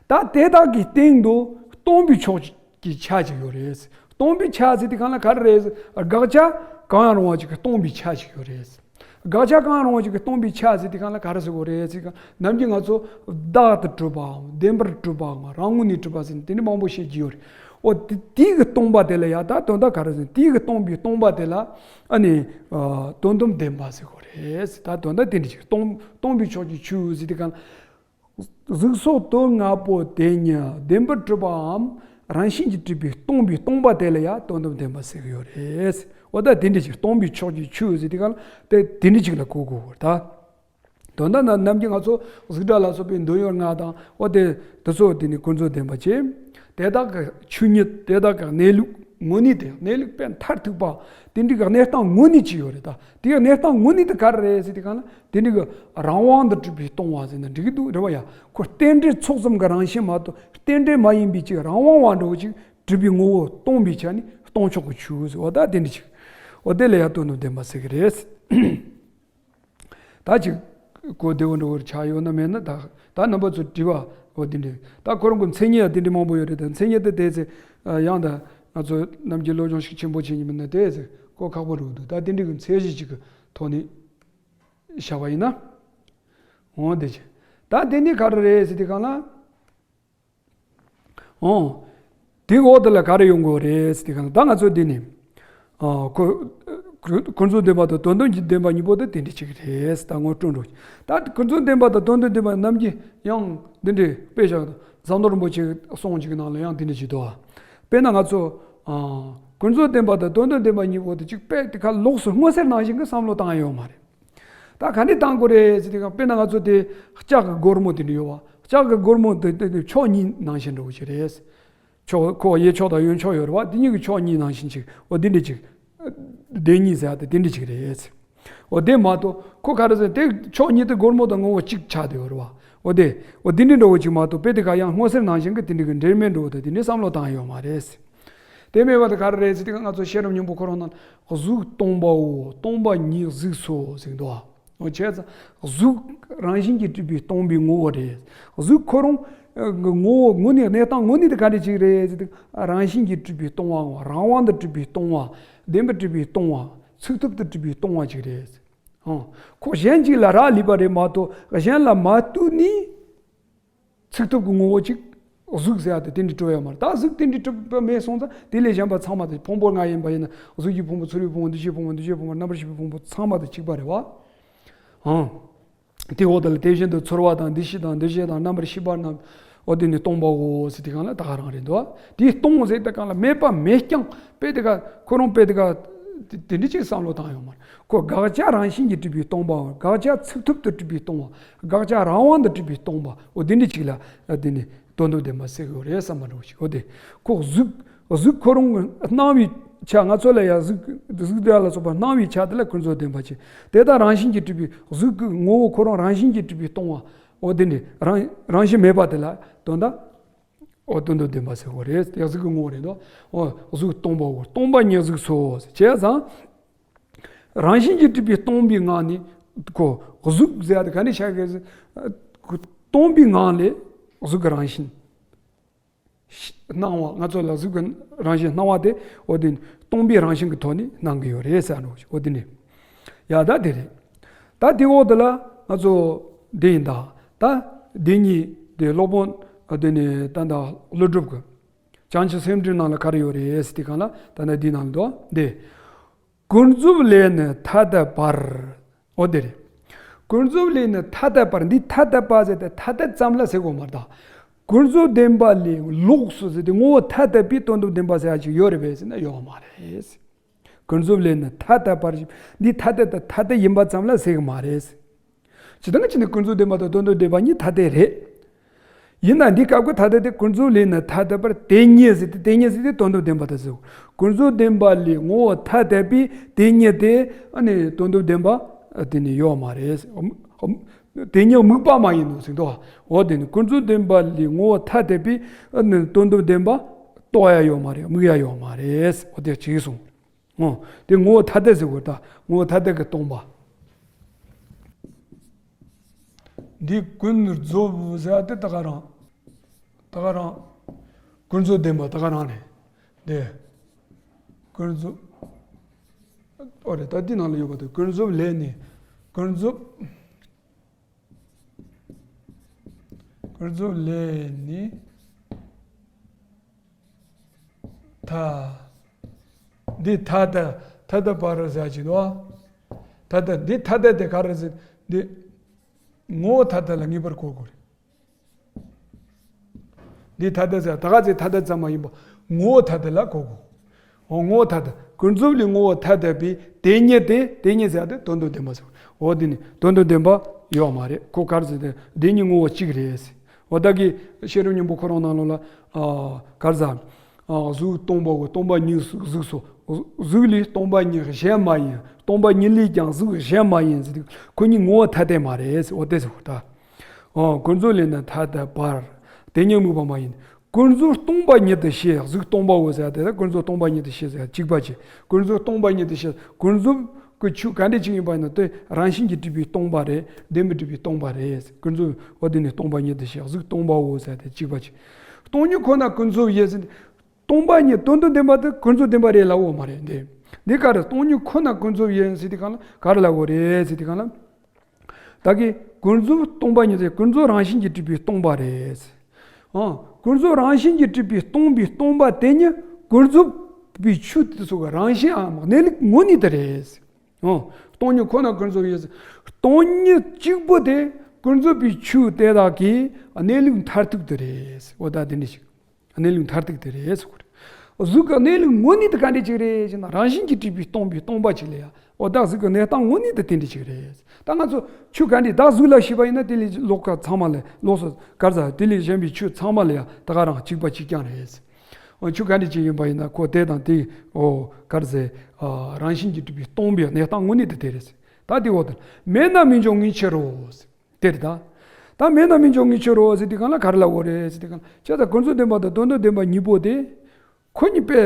ད་དེ་དག་གི་སྟེང་དུ་སྟོང་པའི་ཕྱོགས་ཀྱི་ཆ་ཅིག་ཡོད་རེད། སྟོང་པའི་ཆ་ཟེར་དུས་སྒང་ལ་ག་རེ་རེད། དགག་བྱ་གང་ཡང་རུང་བ་ཅིག་གི་སྟོང་པའི་ཆ་ཅིག་ཡོད་རེད། དགག་བྱ་གང་ཡང་རུང་བ་ཅིག་གི་སྟོང་པའི་ཆ་ཟེར་དུས་སྒང་ལ་ག་རེ་ཟེར་དགོས་རེད་ཟེར་ན། ནམ་རྒྱུན་ང་ཚོ་བདག་ཏུ་གྲུབ་པའམ་བདེན་པར་གྲུབ་པའམ་རང་ངོས་ནས་གྲུབ་པ་ཟེར་ནས་དེ་འདྲ་མང་པོ་བཤད་ཀྱི་ཡོད་རེད། འོ་དེ་དེའི་གི་སྟོང་པ་དེ་ལ་ཡང་ད་དོན་དག་ག་རེ་ཟེར་ན། དེའི་གི་སྟོང་པའི་སྟོང་པ་དེ་ལ་ཨ་ནི་ཨ་དོན་དམ་བདེན་པ་ཟེར་དགོས་རེད། ད་དོན་དག་དེ་འདྲ་ཅིག་སྟོང་སྟོང་པའི་ཕྱོགས་ཀྱི་ཆོས་ཟེར་དུས་སྒང་ལ། གཟུགས་སོགས་དོན་ལྔ་པོ་དེ་ཉིད་བདེན་པར་གྲུབ་པའམ་རང་བཞིན་གྱིས་གྲུབ་པའི་སྟོང་པའི་སྟོང་པ་དེ་ལ་ཡང་དོན་དམ་བདེན་པ་ཟེར་གྱི་ཡོད་རེད། འོ་ད་དེ་འདྲ་ཅིག་སྟོང་པའི་ཕྱོགས་ཀྱི་ཆོས་ཟེར་དུས་སྒང་ལ་དེ་དེ་འདྲ་ཅིག་ལ་གོ་དགོས་པ་རེད་ད། དོན་དག་ན་ནམ་རྒྱུན་ང་ཚོ་གཟུགས་སྒྲ་ལ་སོགས་པའི་འདོད་ཡོན་ལྔ་དང་འོ་དེ་དེ་ཚོ་དེ་ནི་ཀུན་རྫོབ་བདེན་པ་བྱས། དེ་དག་གི་ཆོས་ཉིད་དེ་དག་གི་གནས་ལུགས་དངོས་གནས་དེ་གནས་ལུགས་དཔེ་མཐར་ཐུག་པ་དེ་འདྲ་གི་གནས་སྟངས་དངོས་གནས་ཅིག་ཡོད་རེད་ད། དེའི་གནས་སྟངས་དངོས་གནས་དེ་ག་རེ་རེད་ཟེར་དུས་སྒང་ལ། དེ་འདྲ་གི་རང་དབང་དུ་གྲུབ་པའི་སྟོང་པ་ཟེར་ན་འགྲིག་གི་འདུག་རེད་བ། ཡ་ཁོ་རྟེན་འབྲེལ་ཚོགས་ཙམ་གྱི་རང་བཞིན་མ་གཏོགས་རྟེན་འབྲེལ་མ་ཡིན་པའི་ཅིག་རང་དབང་བ་འདྲ་བོ་ཅིག་གྲུབ་པའི་ངོ་བོ་སྟོང་པའི་ཆ་ནི་སྟོང་ཕྱོགས་ཀྱི་ཆོས་ཟེར་བ་ད་དེ་འདྲ་ཅིག་འོ་དེ་ལ་ཡ་དོན་དམ་བདེན་པ་ཟེར་གི་རེད། ད་ཅིག་གོ་བདེ་བོ་འདྲ་བོ་ཆགས་ཡོད་ན་མེད་ན། ད་ད་རྣམ་པ་ཚོ་དྲི་བ་འོ་དེ་འདྲ། ད་ཁོ་རང་གི་མཚན་ཉིད་ཡ་དེ་འདྲ་མང་པོ་ཡོད་རེད། ད་མཚན་ཉིད་དེ་དེ་ཚེ་ཡང་ད་ང་ཚོ་ནམ་རྒྱུན་སློབ་སྦྱོང་ཤུགས་ཆེན་པོ་བྱེད་ཉིན་མིན་ན་དེ་ཚེ་གོ་ཁག་པོ་འགྲོ་གི་འདུག་ད་དེ་འདྲ་གི་མཚན་གཞི་ཅིག་གི་ཐོག་ནས་བཞག་པ་ཡིན་ན། འོ་དེ་ཅི། ད་དེ་ནི་ག་རེ་རེད་ཟེར་དུས་སྒང་ལ། འོ། དེའི་འོག་དེ་ལ་ག་རེ་ཡོང་དགོས་རེད་ཟེར་དུས་སྒང་ལ། ད་ང་ཚོ་འདི་ནི། ཨ། ཀུན་ཀུན་རྫོབ་བདེན་པ་དང་དོན་དམ་གྱི་བདེན་པ་གཉིས་པོ་དེ་དེ་འདྲ་ཅིག་རེད། ད་ངོ་སྤྲོད་འགྲོ། ད་ཀུན་རྫོབ་བདེན་པ་དང་དོན་དམ་བདེན་པ་ནམ་རྒྱུན་ཡང་འདི་འདྲའི་དཔེ་བཞག་ཟམ་གདོང་རིན་པོ་ཆེའི་གསུང་ཅིག་གི་ནང་ལ་ཡང་འདི་འདྲ་ཅིག་འདུག་ཨ། དཔེར་ན་ང་ཚོ། ཨ། ཀུན་རྫོབ་བདེན་པ་དང་དོན་དམ་བདེན་པ་གཉིས་པོ་དེ་ཅིག་དཔེ་དེ་ཁ་ལོགས་སུ་མངོན་གསལ་ནང་བཞིན་གྱི་བསམ་བློ་བཏང་ཡ་ཡོད་མ་རེད། ད་ག་ནས་བཏང་དགོས་རེད་ཟེར་དུས་སྒང་། དཔེར་ན་ང་ཚོ་དེ་ལྕགས་ཀྱི་སྒོར་མོ་དེ་འདྲ་ཡོད་བ། ལྕགས་ཀྱི་སྒོར་མོ་དེ་དེ་དེ་ཕྱོགས་གཉིས་ནང་བཞིན་འདྲ་བོ་ཞིག་རེད། ཕྱོགས་ཁོ་གཡས་ཕྱོགས་དང་གཡོན་ཕྱོགས་ཡོད་རེད་བ། དེ་གཉིས་ཀྱི་ཕྱོགས་གཉིས་ནང་བཞིན་ཅིག་འོ་དེ་འདྲ་ཅིག་བདེན་གཉིས་ཟེར་ཡ་དེ་དེ་འདྲ་ཅིག་རེད། འོ་དེ་མ་གཏོགས་ཁོ་ག་རེ་ཟེར། དེ་ཕྱོགས་གཉིས་དེ་སྒོར་མོ་དང་ངོ་བོ་གཅིག་ཆགས་བསྡད་ཡོད་རེད་བ། འོ་དེ་འོ་དེ་འདྲ་འདྲ་བོ་ཅིག་མ་གཏོགས་དཔེ་དེ་ག་ཡང་མངོན་གསལ་ནང་བཞིན་གྱི་དེ་འདྲ་གི་འབྲེལ་མེད་འདྲ་བོ་དང་དེ་འདྲ་བསམ་བློ་བཏང་ཡ་ཡོད་མ་རེད། དེ་མེད་པ་དེ་ག་རེ་རེད་ཟེར་དུས་སྒང་ང་ཚོ་ཤེས་རབ་སྙིང་པོ་ཁོ་རང་ནང་གཟུགས་སྟོང་པའོ། སྟོང་པ་ཉིད་གཟུགས་སོ་ཟེར་འདུག་ཨ། འོ་བྱས་ཙང་གཟུགས་རང་བཞིན་གྱིས་གྲུབ་པའི་སྟོང་པའི་ངོ་བོ་རེད། གཟུགས་ཁོ་རང་ངོ་བོ་དངོས་གནས་གནས་སྟངས་དངོས་གནས་དེ་ག་འདྲ་ཅིག་རེད་ཟེར་དུས། རང་བཞིན་གྱིས་གྲུབ་པའི་སྟོང་པའོ། རང་དབང་དུ་གྲུབ་པའི་སྟོང་པ། བདེན་པར་གྲུབ་པའི་སྟོང་པ། ཚུགས་ཐུབ་ཏུ་གྲུབ་པའི་སྟོང་པ་ཅིག་རེད། ཨང་། ཁོ་གཞན་གཅིག་ལ་རག་ལས་པ་རེད་མ་གཏོགས་གཞན་ལ་མ་ལྟོས་ནས་ཚུགས་ཐུབ་ཀྱི་ངོ་བོ་གཅིག་གཟུགས་ཟེར་ཡ་དེ་དེ་འདྲ་གྲུབ་ཡོད་མ་རེད། ད་གཟུགས་དེ་འདྲ་གྲུབ་པ་མེད་སོང་ཙང་དེ་ལས་གཞན་པ་ཚང་མ་དེ་ཕུང་པོ་ལྔ་ཡིན་པ་ཡིན་ན། གཟུགས་ཀྱི་ཕུང་པོ། ཚོར་བའི་ཕུང་པོ། འདུ་ཤེས་ཕུང་པོ། འདུ་བྱེད་ཕུང་པོ། རྣམ་པར་ཤེས་པའི་ཕུང་པོ་ཚང་མ་དེ་གཅིག་པ་རེད་བ། ཨང་། དེའི་འོག་དེ་ལ་དེ་བཞིན་དུ་ཚོར་བ་དང་། འདུ་ཤེས་དང་། འདུ་བྱེད་དང་། རྣམ་པར་ཤེས་པ་རྣམས། འོ་དེ་ནི་སྟོང་པའོ་ཟེར་དུས་སྒང་ལ་ད་ག་རང་རེད་འདུག་དེའི་སྟོང་ཟེར་དུས་སྒང་ལ་མེད་པ་མེད་རྐྱང་དཔེ་དེ་ག་ཁོ་རང་དཔེ་དེ་ག་དེ་འདྲ་ཅིག་བསམ་བློ་བཏང་ཡོང་མ་རེད། ཁོ་དགག་བྱ་རང་བཞིན་གྱིས་གྲུབ་པའི་སྟོང་པའོ། དགག་བྱ་ཚུགས་ཐུབ་ཏུ་གྲུབ་པའི་སྟོང་པ། དགག་བྱ་རང་དབང་དུ་གྲུབ་པའི་སྟོང་པ། འོ་དེ་འདྲ་ཅིག་ལ་དེ་ནི་དོན་དམ་བདེན་པ་ཟེར་གྱི་ཡོད་རེད་བསམ་པ་འདྲ་བོ་ཞིག་འོ་དེ་ཁོ་གཟུགས་གཟུགས་ཁོ་རང་སྣང་བའི་ཆ། ང་ཚོ་ལ་ཡང་གཟུགས་གཟུགས་སྒྲ་ལ་སོགས་པ་སྣང་བའི་ཆ་དེ་ལ་ཀུན་རྫོབ་བདེན་པ་བྱས། དེ་དག་རང་བཞིན་གྱིས་གྲུབ་པའི་གཟུགས་ཀྱི་ངོ་བོ་ཁོ་རང་རང་བཞིན་གྱིས་གྲུབ་པའི་སྟོང་པ། འོ་དེ་འདྲ་རང་རང་བཞིན་མེད་པ་དེ་ལ་དོན་དག་འོ་དོན་དམ་བདེན་པ་ཟེར་དགོས་རེད། དེ་གཟུགས་ཀྱི་ངོ་བོ་རེད་དོ། འོ་གཟུགས་སྟོང་པའོ། སྟོང་པ་ཉིད་གཟུགས་སོ་ཞེས་བྱས་ཙང་། རང་བཞིན་གྱིས་གྲུབ་པའི་སྟོང་པའི་ངང་ནས་ཁོ་གཟུགས་ཟེར་ཡ་དེ་ག་ནས་ཆགས་ཀྱི། སྟོང་པའི་ངང་ལས་གཟུགས་ཀྱི་རང་བཞིན། སྣང་བ། ང་ཚོ་ལ་གཟུགས་ཀྱི་རང་བཞིན་སྣང་བ་དེ་འོ་དེ་སྟོང་པའི་རང་བཞིན་གྱི་ཐོག་ནས་སྣང་གི་ཡོད་རེད་ཟེར་ནོ། འོ་དེ་ནི་ཡ་ད་དེ་རེད། ད་དེའི་འོག་དེ་ལ་ང་ཚོ་འདི་ཡིན་ད། ད་འདི་གཉིས་དེ་སློབ་དཔོན་དེ་ནི་ད་ད་ཀླུ་སྒྲུབ་ཀྱི་བྱང་ཆུབ་སེམས་འགྲེལ་ནང་ལ་ག་རེ་ཡོད་རེད་ཟེར་དུས་སྒང་ལ་ད་ནི་འདི་ནང་ལ་འདུག་འདི། ཀུན་རྫོབ་ལས་ནི་ཐ་དད་པར། འོ་དེ་རེད། ཀུན་རྫོབ་ལས་ནི་ཐ་དད་པར། འདི་ཐ་དད་པ་ཟེར་ཏེ་ཐ་དད་ཙམ་ལ་ཟེར་དགོས་མ་རེད་ད། ཀུན་རྫོབ་བདེན་པ་ལས་ལོགས་སུ་ཟེར་ཏེ་ངོ་བོ་ཐ་དད་པའི་དོན་དམ་བདེན་པ་ཟེར་ཡ་ཅིག་ཡོད་རེད་པས་ཟེར་ན་ཡོད་མ་རེད། ཀུན་རྫོབ་ལས་ནི་ཐ་དད་པར། འདི་ཐ་དད་དང་ཐ་དད་ཡིན་པ་ཙམ་ལ་ཟེར་གི་མ་རེད། ཇི་ལྟར་ཅི་ནི་ཀུན་རྫོབ་བདེན་པ་དང་དོན་དམ་བདེན་པ་གཉིས་ཐ་དད་རེད། ཡིན་ན་འདི་སྐབས་ཀྱི་ཐ་དད་དེ་ཀུན་རྫོབ་ལས་ནི་ཐ་དད་པར་དེ་ཉིད་ཟེར་ཏེ། དེ་ཉིད་ཟེར་ཏེ་དོན་དམ་བདེན་པ་དེ་ཟེར། ཀུན་རྫོབ་བདེན་པ་ལས་ངོ་བོ་ཐ་དད་པའི་དེ་ཉིད་དེ་ཨ་ནི་དོན་དམ་བདེན་པ་དེ་ནི་ཡོད་མ་རེད། དེ་ཉིད་དམིགས་པ་མ་ཡིན་ནོ་ཟེར་འདུག་འོ་དེ་ནི་ཀུན་རྫོབ་བདེན་པ་ལས་ངོ་བོ་ཐ་དད་པའི་ཨ་ནི་དོན་དམ་བདེན་པ་རྟོགས་ཡ་ཡོད་མ་རེད། དམིགས་ཡ་ཡོད་མ་རེད། འོ་དེ་ཅིག་གསུངས། འོ། དེ་ངོ་བོ་ཐ་དད་ཟེར་བ་ད། ངོ་བོ་ཐ་དད་ཀྱིས་སྟོང་པ། འདི་ཀུན་རྫོབ་ཟེར་བ་དེ་ད་ག་རང་། ད་ག་རང་། ཀུན་རྫོབ་བདེན་པ་ད་ག་རང་རེད། དེ། ཀུན་རྫོབ། ཨོ་རེད། ད་འདི་ནང་ལ་ཡོད་པ་དེ་ཀུན་རྫོབ་ལས་ནི། ཀུན་རྫོབ། ཀུན་རྫོབ་ལས་ནི། ཐ། འདི་ཐ་དད། ཐ་དད་པར་ཟེར་གྱི་འདུག་ཐ་དད། འདི་ཐ་དད་དེ་ག་རེ་ཟེར། འདི་ངོ་བོ་ཐ་དད་ལ་ངེས་པར་གོ་དགོས་རེད། འདི་ཐ་དད་ཟེར་ད་ག་ཚད་ཐ་དད་ཙམ་མ་ཡིན་པ་ངོ་བོ་ཐ་དད་ལ་གོ་དགོས། འོ་ངོ་བོ་ཐ་དད། ཀུན་རྫོབ་ལས་ངོ་བོ་ཐ་དད་པའི་དེ་ཉིད་དེ། དེ་ཉིད་ཟེར་ཏེ་དོན་དམ་བདེན་པ་ཟེར། འོ་དེ་ནི་དོན་དམ་བདེན་པ་ཡོད་མ་རེད། ཁོ་ག་རེ་ཟེར་ཏེ་དེ་ཉིད་ངོ་བོ་གཅིག་རེད་ཟེར། འོ་ད་གི་བཤད་རིམ་སྙིང་པོ་ཁོ་རང་ནང་ལོགས་ལ་ཨ་ག་རེ་ཟེར། ཨ་གཟུགས་སྟོང་པའོ། སྟོང་པ་ཉིད་གཟུགས་སོ། གཟུགས་ལས་སྟོང་པ་ཉིད་གཞན་མ་ཡིན། སྟོང་པ་ཉིད་ལས་ཀྱང་གཟུགས་གཞན་མ་ཡིན་ཟེར་དུས་ཁོ་གཉིས་ངོ་བོ་ཐ་དད་མ་རེད་ཟེར། འོ་དེ་ཟེར་བ་ད། ཨོ། ཀུན་རྫོབ་ལས་ནི་ཐ་དད་པར། དེ་ཉིད་དམིགས་པ་མ་ཡིན། ཀུན་རྫོབ་སྟོང་པ་ཉིད་དུ་ཤེས། གཟུགས་སྟོང་པའོ་ཟེར་དེ་ལ་ཀུན་རྫོབ་སྟོང་པ་ཉིད་དུ་ཤེས་ཟེར་གཅིག་པ་གཅིག་ཀུན་རྫོབ་སྟོང་པ་ཉིད་དུ་ཤེས། ཀུན་རྫོབ་ཀྱི་ཆོས་ག་འདྲ་ཅིག་ཡིན་པ་ཡིན་ན་དེ་རང་བཞིན་གྱིས་གྲུབ་པའི་སྟོང་པ་རེད། བདེན་པར་གྲུབ་པའི་སྟོང་པ་རེད། ཀུན་རྫོབ་འོ་དེ་ནི་སྟོང་པ་ཉིད་དུ་ཤེས། གཟུགས་སྟོང་པའོ་ཟེར་དེ་གཅིག་པ་གཅིག་སྟོང་ཉིད་ཁོ་ན་ཀུན་རྫོབ་ཡིན་ཟེར། སྟོང་པ་ཉིད་དོན་དམ་བདེན་པ་དེ་ཀུན་རྫོབ་བདེན་པ་རེད་ལབ་འོ་མ་རེད་དེ། འདི་ག་རེ་སྟོང་ཉིད་ཁོ་ན་ཀུན་རྫོབ་ཡིན་ཟེར་དུས་སྒང་ལ་ག་རེ་ལབ་འོ་རེད་ཟེར་དུས་སྒང་ལ། ད་གི་ཀུན་རྫོབ་སྟོང་པ་ཉིད་དེ་ཀུན་རྫོབ་རང་བཞིན་གྱིས་གྲུབ་པའི་སྟོང་པ་རེད། ཨང་། ཀུན་རྫོབ་རང་བཞིན་གྱིས་གྲུབ་པའི་སྟོང་པའི་སྟོང་པ་དེ་ཉིད་ཀུན་རྫོབ་པའི་ཆོས་དེ་ཚོ་གི་རང་བཞིན་འམ་གནས་ལུགས་དངོས་གནས་དེ་རེད། ཨང་། སྟོང་ཉིད་ཁོ་ན་ཀུན་རྫོབ་ཡིན། སྟོང་ཉིད་གཅིག་པུ་དེ་ཀུན་རྫོབ་པའི་ཆོས་དེ་དག་གི་གནས་ལུགས་མཐར་ཐུག་དེ་རེད། འོ་ད་དེ་འདྲ་ཞིག་གནས་ལུགས་མཐར་ཐུག་དེ་རེད་ཟེར་གོ་རེད། གཟུགས་ཀྱི་གནས་ལུགས་དངོས་གནས་དེ་ག་འདྲ་ཅིག་རེད་ཅེ་ན། རང་བཞིན་གྱིས་གྲུབ་པའི་སྟོང་པའི་སྟོང་པ་ཅིག་ལ་ཡ། འོ་ད་གཟུགས་ཀྱི་གནས་སྟངས་དངོས་གནས་དེ་དེ་འདྲ་ཅིག་རེད། ད་ང་ཚོ་ཆོས་ག་འདྲ་ད་གཟུགས་ལ་ཤེས་པ་ཡིན་ན་དེ་ལས་ལོགས་ཀ་ཚང་མ་ལ་ལོགས་སུ་ག་རེ་ཟ། དེ་ལས་གཞན་པའི་ཆོས་ཚང་མ་ལ་ཡ་ད་ག་རང་གཅིག་པ་གཅིག་རྐྱང་རེད། འོ་ཆོས་ག་འདྲ་ཅིག་ཡིན་པ་ཡིན་ན་ཁོ་དེ་དང་དེ་འོ་ག་རེ་ཟེར། ཨ་རང་བཞིན་གྱིས་གྲུབ་པའི་སྟོང་པའི་གནས་སྟངས་དངོས་གནས་དེ་དེ་རེད། ད་དེ་འོ་ད་མེད་ན་མི་འབྱུང་ངེས་ཕྱིར་རོ། དེ་རེད་ད། ད་མེད་ན་མི་འབྱུང་ངེས་ཕྱིར་རོ་ཟེར་དུས་སྒང་ལ་ག་རེ་ལབ་དགོས་རེད་ཟེར་དུས་སྒང་ལ། བྱས་ཙང་ཀུན་རྫོབ་བདེན་པ་དང་དོན་དམ་བདེན་པ་གཉིས་པོ་དེ་ཁོ་གཉིས་དཔེ་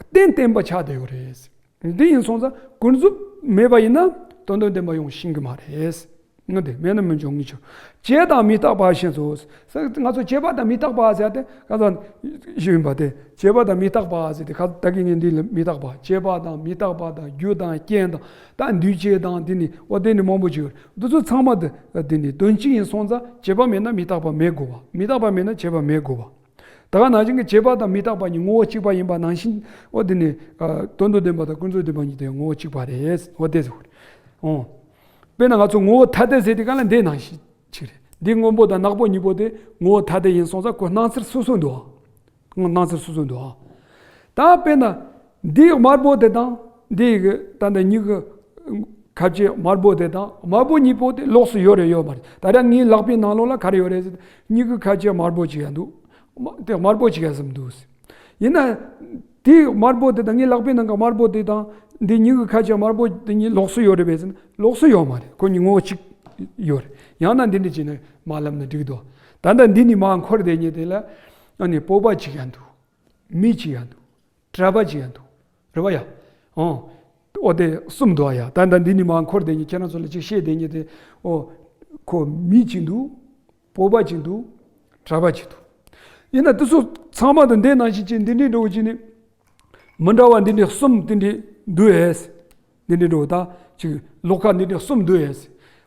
རྟེན་བརྟེན་པ་ཆགས་བསྡད་ཡོད་རེད། འདི་ཡིན་སོང་ཙང་ཀུན་རྫོབ་མེད་པ་ཡིན་ན་དོན་དམ་བདེན་པ་ཡོང་ཤེས་ཀྱི་མ་རེད། ངོ་དེ་མེད་ན་མི་འབྱུང་ངེས་ཕྱིར། བྱས་དང་མི་རྟག་པ་བཞིན་དུ། ང་ཚོ་བྱས་པ་དང་མི་རྟག་པ་ཟེར་ཏེ་ག་ཚོད་ཞིག་ཡིན་པ་དེ། བྱས་པ་དང་མི་རྟག་པ་ཟེར་ཏེ་ག་ད་གི་ངས་འདི་ལ་མི་རྟག་པ། བྱས་པ་དང་མི་རྟག་པ་དང་རྒྱུ་དང་རྐྱེན་དང་ད་འདུས་བྱས་དང་དེ་ནི་འོ་དེ་ནི་མང་པོ་ཅིག་ཡོད། འདི་ཚོ་ཚང་མ་དེ་དེ་ནི་དོན་གཅིག་ཡིན་སོང་ཙང་བྱས་པ་མེད་ན་མི་རྟག་པ་མེད་དགོས་པ། མི་རྟག་པ་མེད་ན་བྱས་པ་མེད་དགོས་པ། ད་ག་ནང་བཞིན་གྱི་བྱས་པ་དང་མི་རྟག་པ་གཉིས་ངོ་བོ་གཅིག་པ་ཡིན་པ་ནང་བཞིན་འོ་དེ་ནི་དོན་དམ་བདེན་པ་དང་ཀུན་རྫོབ་བདེན་པ་གཉིས་དེ་ངོ་བོ་གཅིག་པ་རེད། འོ་དེ་ཟེར། འོ། དཔེར་ན་ང་ཚོ་ངོ་བོ་ཐ་དད་ཟེར་དུས་སྒང་ལ་འདི་ནང་བཞིན་ཅིག་རེད། འདི་སྔོན་པོ་དང་ནག་པོ་གཉིས་པོ་དེ་ངོ་བོ་ཐ་དད་ཡིན་སོང་ཙང་ཁོ་སྣང་ཚུལ་སོ་སོ་འདུག་ཨ། སྣང་ཚུལ་སོ་སོ་འདུག་ཨ། ད་དཔེར་ན་འདིའི་དམར་པོ་དེ་དང་འདིའི་གི་ད་ལྟ་མྱི་གི་ཁ་ལྕེ་དམར་པོ་དེ་དང་དམར་པོ་གཉིས་པོ་དེ་ལོགས་སུ་ཡོད་རེད་ཡོད་མ་རེད། ད་ལྟ་ངའི་ལག་པའི་ནང་ལོགས་ལ་ག་རེ་ཡོད་རེད་ཟེར་ན་མྱི་གི་ཁ་ལྕེ་དམར་པོ་ཅིག་ཡང་འདུག་དེ་དམར་པོ་ཅིག་ཡང་ཟིན་འདུག་ཟེར། ཡིན་ན། དེའི་དམར་པོ་དེ་དང་ངའི་ལག་པའི་ནང་གི་དམར་པོ་དེ་དང་འདི་མྱི་གི་ཁ་ལྕེ་དམར་པོ་དེ་གཉིས་ལོགས་སུ་ཡོད་རེད་པས་ཟེར་ན་ལོགས་སུ་ཡོད་མ་རེད། ཁོ་གཉིས་ངོ་བོ་གཅིག་ཡོད་རེད། ཡང་ན་འདི་འདྲ་བྱས་ནས་མ་ལབ་ན་འགྲིག་འདུག་ད་ལྟ་འདི་ནས་མར་འཁོར་བསྡད་མཁན་དེ་ལ་ཨ་ནི་སྤོབས་པ་གཅིག་ཡང་འདུག་མི་གཅིག་ཡང་འདུག་གྲྭ་པ་གཅིག་ཡང་འདུག་རེད་པ་ཡ། ཨོ། ཨོ་དེ་གསུམ་འདུག་ཨ་ཡ། ད་ལྟ་འདི་ནས་མར་འཁོར་བསྡད་མཁན་ཁྱེད་རང་ཚོ་ལ་གཅིག་བཤད་བསྡད་མཁན་དེ་ཨོ། ཁོ་མི་གཅིག་འདུག་སྤོབས་པ་གཅིག་འདུག་གྲྭ་པ་གཅིག་འདུག་ཡིན་ན་དེ་ཚོ་ཚང་མ་དང་འདི་ནང་བཞིན་གཅིག་འདི་འདྲའི་འགྲོ་གཅིག་ནི། མི་འདྲ་བ་འདི་འདྲའི་གསུམ་འདི་འདྲའི་འདུག་ཨེ། འདི་འདྲའི་འགྲོ་ད་ཅིག་ལོགས་ཀ་འདི་འདྲའི་གསུམ་འདུག་ཨེ།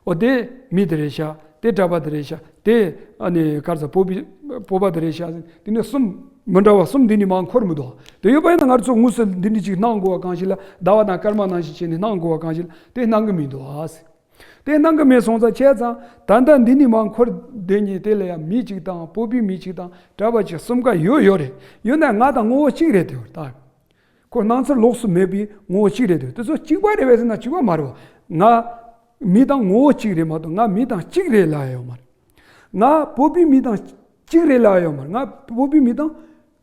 འོ་དེ་མི་དེ་རེད་ཤག་དེ་གྲྭ་པ་དེ་རེད་ཤག་དེ་ཨ་ནི་ག་རེ་ཟེར་བོད་པའི་བོད་པ་དེ་རེད་ཤག་དེ་ནི་གསུམ་མི་འདྲ་བ་གསུམ་འདི་ནི་མར་འཁོར་མི་འདུག་དེ་ཡོད་པ་ཡིན་ན་ང་ཚོ་དངོས་སུ་འདི་འདྲ་ཅིག་གནང་དགོས་པ་གང་ཞིག་ལ། ཟླ་བ་དང་སྐར་མ་ནང་བཞིན་བྱས་ནས་གནང་དགོས་པ་གང་ཞིག་ལ་དེ་གནང་གི་མི་འདུག་ཨ། དེ་གནང་གི་མེད་སོང་ཙང་བྱས་ཙང་ད་ལྟ་འདི་ནི་མར་འཁོར་བསྡད་མཁན་དེ་ལ་ཡང་མི་གཅིག་དང་བོད་པའི་མི་གཅིག་དང་གྲྭ་པ་གཅིག་གསུམ་ཀ་ཡོད་ཡོད་རེད། ཡོད་ན་ང་དང་ངོ་བོ་གཅིག་རེད་དེ་བར་ད། ཁོ་སྣང་ཚུལ་ལོགས་སུ་མེད་པའི་ངོ་བོ་གཅིག་རེད་དེ། དེ་ཚོ་གཅིག་པ་རེད་པས་ཟེར་ན་གཅིག་པ་མ་རེད་བ། ང་མི་དང་ངོ་བོ་གཅིག་རེད་མ་གཏོགས་ང་མི་དང་གཅིག་རེད་ལབ་ཡ་ཡོད་མ་རེད། ང་བོད་པའི་མི་དང་གཅིག་རེད་ལབ་ཡ་ཡོད་མ་རེད། ང་བོད་པའི་མི་དང་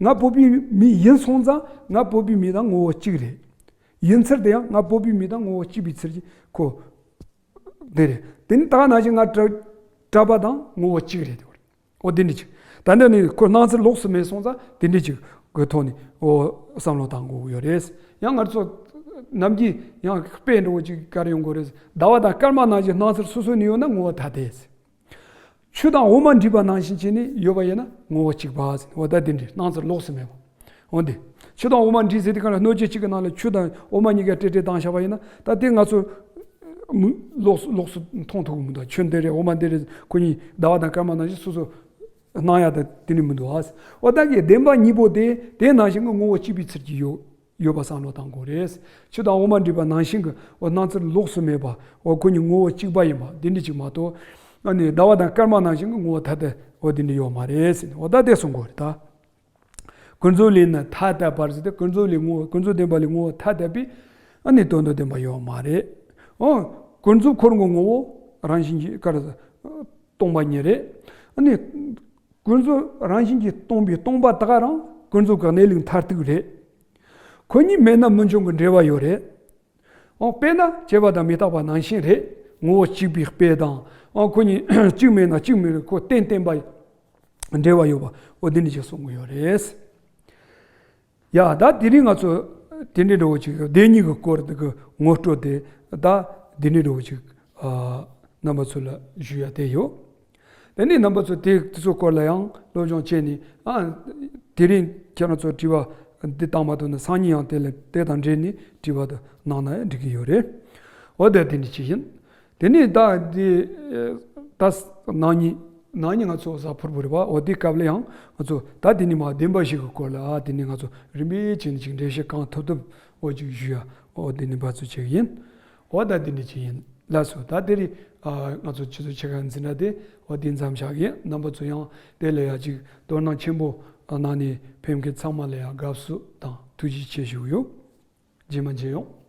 ང་བོད་པའི་མི་ཡིན་སོང་ཙང་ང་བོད་པའི་མི་དང་ངོ་བོ་གཅིག་རེད། ཡིན་ཚུལ་དེ་ཡང་ང་བོད་པའི་མི་དང་ངོ་བོ་གཅིག་པའི་ཚུལ་གྱིས་ཁོ་དེ་རེད། དེ་ནི་ད་ནང་བཞིན་ང་གྲྭ་གྲྭ་པ་དང་ངོ་བོ་གཅིག་རེད་དེ། འོ་དེ་འདྲ་ཅིག་ད་འདི་ནི་ཁོ་སྣང་ཚུལ་ལོགས་སུ་མེད་སོང་ཙང་དེ་འདྲ་ཅིག་གི་ཐོག་ནས་འོ་བསམ་བློ་བཏང་དགོས་ཀྱི་ཡོད་རེད། ཡང་ང་ཚོ་ནམ་རྒྱུན་ཡང་དཔེ་འདྲ་བོ་ཅིག་ག་རེ་ཡོང་གི་རེད། ཟླ་བ་དང་སྐར་མ་ནང་བཞིན་སྣང་ཚུལ་སོ་སོ་ནས་ཡོད་ན་ངོ་བོ་ཐ་དད། ཆུ་དང་འོ་མ་འདྲེས་པ་ནང་བཞིན་བྱས་ནས་ཡོད་པ་ཡིན་ན་ངོ་བོ་གཅིག་པ་ཟེར། འོ་ད་དེ་འདྲའི་སྣང་ཚུལ་ལོགས་སུ་མེད་པ། འོ་འདི། ཆུ་དང་འོ་མ་འདྲེས་ཟེར་དུས་གང་ལ་སྣོད་བཅུད་གཅིག་གི་ནང་ལ་ཆུ་དང་འོ་མ་གཉིས་ཀ་སྤྲེལ་སྤྲེལ་བཏང་བཞག་པ་ཡིན་ན་ད་དེ་ང་ཚོ་མི་ལོགས་སུ་ལོགས་སུ་མཐོང་ཐུབ་ཀྱི་མི་འདུག་ཆུ་འདི་རེད་འོ་མ་འདི་རེད་ཁོ་གཉིས་ཟླ་བ་དང་སྐར་མ་ནང་བཞིན་སོ་སོ་སྣང་ཡ་ད་དེ་ནི་མི་འདུག་ཨ། འོ་ད་གི་བདེན་པ་གཉིས་པོ་དེ་དེ་ནང་བཞིན་གྱི་ངོ་བོ་གཅིག་པའི་ཚུལ་གྱིས་ཡོད། ཡོད་པ་བསམ་བློ་བཏང་དགོས་རེད། ཆུ་དང་འོ་མ་འདྲེས་པ་ནང་བཞིན་གྱི་འོ་སྣང་ཚུལ་ལོགས་སུ་མེད་པ་འོ་ཁོ་གཉིས་ངོ་བོ་གཅིག་པ་ཡིན་པ་འདི་འདྲ་ཅིག་མ་གཏོགས། ཨ་ནི་ཟླ་བ་དང་སྐར་མ་ནང་བཞིན་གྱི་ངོ་བོ་ཐ་དད་འོ་འདི་འདྲ་ཡོད་མ་རེད་ཟེར་ནས་འོ་ད་དེ་གསུང་དགོས་རེད་ད། ཀུན་རྫོབ་ལས་ནི་ཐ་དད་པར་ཟེར་ཏེ་ཀུན་རྫོབ་ལས་ངོ་བོ་ཀུན་རྫོབ་བདེན་པ་ལས་ངོ་བོ་ཐ་དད་པའི་ཨ་ནི་དོན་དམ་བདེན་པ་ཡོད་མ་རེད། འོ་ཀུན་རྫོབ་ཁོ་རང་གི་ངོ་བོ་རང་བཞིན་གྱིས་ག་རེ་ཟེར་སྟོང་པ་ཉིད་རེད། ཨ་ནི། ཀུན་རྫོབ་རང་བཞིན་གྱིས་སྟོང་པའི་སྟོང་པ་དག་རང་ཀུན་རྫོབ་ཀྱི་གནས་ལུགས་མཐར་ཐུག་རེད། ཁོ་གཉིས་མེད་ན་མི་འབྱུང་གི་འབྲེལ་བ་ཡོད་རེད། འོ་དཔེར་ན་སྐྱེ་བ་དང་མི་རྟག་པ་ནང་བཞིན་རེད། ངོ་བོ་གཅིག་པའི་དཔེ་དང་འོ་ཁོ་གཉིས་གཅིག་མེད་ན་གཅིག་མེད་རེད་ཁོ་རྟེན་བརྟེན་པ་འབྲེལ་བ་ཡོད་པ་འོ་འདི་འདྲ་ཅིག་གསུང་གི་ཡོད་རེད། ཡ་ད་དེ་རིང་ང་ཚོ་དེ་འདྲའི་འདྲ་བོ་ཅིག་བདེན་གཉིས་ཀྱི་སྐོར་དེ་གི་ངོ་སྤྲོད་དེ་ད་དེ་འདྲའི་འདྲ་བོ་ཅིག་ཨ་རྣམ་པ་ཚོ་ལ་ཞུ་ཡ་དེ་ཡོད། དེ་ནས་རྣམ་པ་ཚོ་དེ་དེ་ཚོའི་སྐོར་ལ་ཡང་སློབ་སྦྱོང་བྱས་ནས་ཨ་དེ་རིང་ཁྱེད་རང་ཚོ་དྲི་བ་འདི་བཏང་མ་ཐུབ་ན་སང་ཉིན་ཡང་དེ་ལ་དེ་དང་འབྲེལ་ནས་དྲི་བ་དེ་གནང་ན་ཡང་འགྲིག་གི་ཡོད་རེད། འོ་ད་དེ་འདྲ་ཅིག་ཡིན། དེ་ནས་ད་འདི་ད་ནང་ཉིན་ནང་ཉིན་ང་ཚོ་གཟའ་ཕུར་བུ་རེད་པ། འོ་དེ་སྐབས་ལ་ཡང་ང་ཚོ་ད་དེ་ནས་མ་བདེན་པ་བཞི་གི་སྐོར་ལ་ཨ་དེ་ནས་ང་ཚོ་རིམ་པས་བྱས་ནས་ཅིག་འགྲེལ་བཤད་གང་ཐུབ་ཐུབ་འོ་ཅིག་ཞུ་ཡ་འོ་དེ་ནས་འབད་རྩོལ་བྱེད་གི་ཡིན། འོ་ད་དེ་འདྲ་ཅིག་ཡིན་ལགས་སོ། ད་དེ་རིང་ཨ་ང་ཚོ་ཆུ་ཚོད་ཕྱེད་ཀ་འཛིན་གྲྭ་དེ་འོ་དེ་མཚམས་བཞག་གི་ཡིན། རྣམ་པ་ཚོ་ཡང་དེ་ལ་ཡ་ཅིག་དོ་སྣང་ཆེན་པོ་གནང་ནས་ཕེབས་མཁན་ཚང་མ་ལ་ཡ་དགའ་བསུ་དང་ཐུགས་རྗེ་ཆེ་ཞུ་གི་ཡོད། རྗེས་མ་མཇལ་ཡོང་།